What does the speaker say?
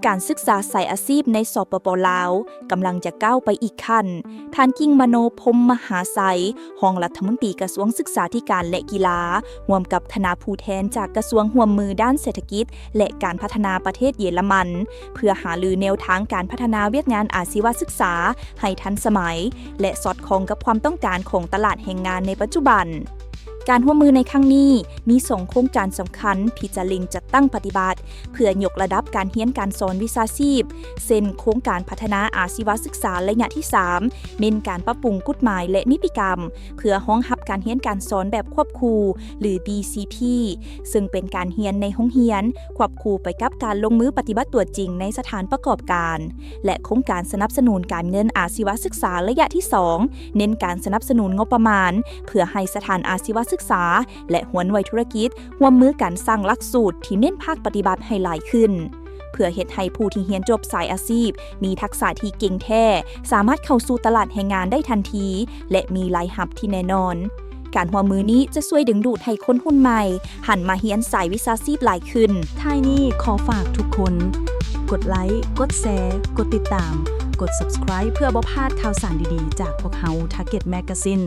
ການສຶກສາສາຍອາຊີບໃນ ສປປ ລາວ ກຳລັງຈະກ້າວໄປອີກຂັ້ນ. ທ່ານ ກິ່ງມະໂນ ພົມມະຫາໄຊ ຮອງລັດຖະມົນຕີກະຊວງສຶກສາທິການ ແລະ ກິລາ ຮ່ວມກັບຄະນະຜູ້ແທນຈາກກະຊວງຮ່ວມມືດ້ານເສດຖະກິດ ແລະ ການພັດທະນາປະເທດເຢຍລະມັນ ເພື່ອຫາລືແນວທາງການພັດທະນາວຽກງານອາຊີວະສຶກສາໃຫ້ທັນສະໄໝ ແລະ ສອດຄ່ອງກັບຄວາມຕ້ອງການຂອງຕະຫຼາດແຮງງານໃນປັດຈຸບັນ. ການຮ່ວມມືໃນຄັ້ງນີ້ມີສອງໂຄງການສຳຄັນທີ່ຈະເລັ່ງຈັດຕັ້ງປະຕິບັດ ເພື່ອຍົກລະດັບການຮຽນການສອນວິຊາຊີບ ເຊັ່ນ ໂຄງການພັດທະນາອາຊີວະສຶກສາໄລຍະທີສາມ ເນັ້ນການປັບປຸງກົດໝາຍ ແລະ ນິຕິກຳ ເພື່ອຮອງຮັບການຮຽນການສອນແບບຄວບຄູ່ ຫຼື ບີຊີພີ ເຊິ່ງເປັນການຮຽນໃນໂຮງຮຽນ ຄວບຄູ່ໄປກັບການລົງມືປະຕິບັດຕົວຈິງໃນສະຖານປະກອບການ ແລະ ໂຄງການສະໜັບສະໜູນການເງິນອາຊີວະສຶກສາໄລຍະທີສອງ ເນັ້ນການສະໜັບສະໜູນງົບປະມານ ເພື່ອໃຫ້ສະຖານອາຊີວະສຶກສາ ແລະ ຮວນໄວທຸລະກິດ ຮ່ວມມືກັນສ້າງຫຼັກສູດທີ່ເນັ້ນພາກປະຕິບັດໃຫ້ຫຼາຍຂຶ້ນ ເພື່ອເຮັດໃຫ້ຜູ້ທີ່ຮຽນຈົບສາຍອາຊີບມີທັກສະທີ່ເກັ່ງແທ້, ສາມາດເຂົ້າສູ່ຕະຫຼາດແຮງງານໄດ້ທັນທີ ແລະ ມີລາຍຮັບທີ່ແນ່ນອນ. ການຮ່ວມມືນີ້ຈະຊ່ວຍດຶງດູດໃຫ້ຄົນຮຸ່ນໃໝ່ຫັນມາຮຽນສາຍວິຊາຊີບຫຼາຍຂຶ້ນ. ທ້າຍນີ້ຂໍຝາກທຸກຄົນ ກົດໄລ, ກົດແຊ, ກົດຕິດຕາມ, ກົດ Subscribe ເພື່ອບໍ່ພາດຂ່າວສານດີໆ ຈາກພວກເຮົາ Target Magazine.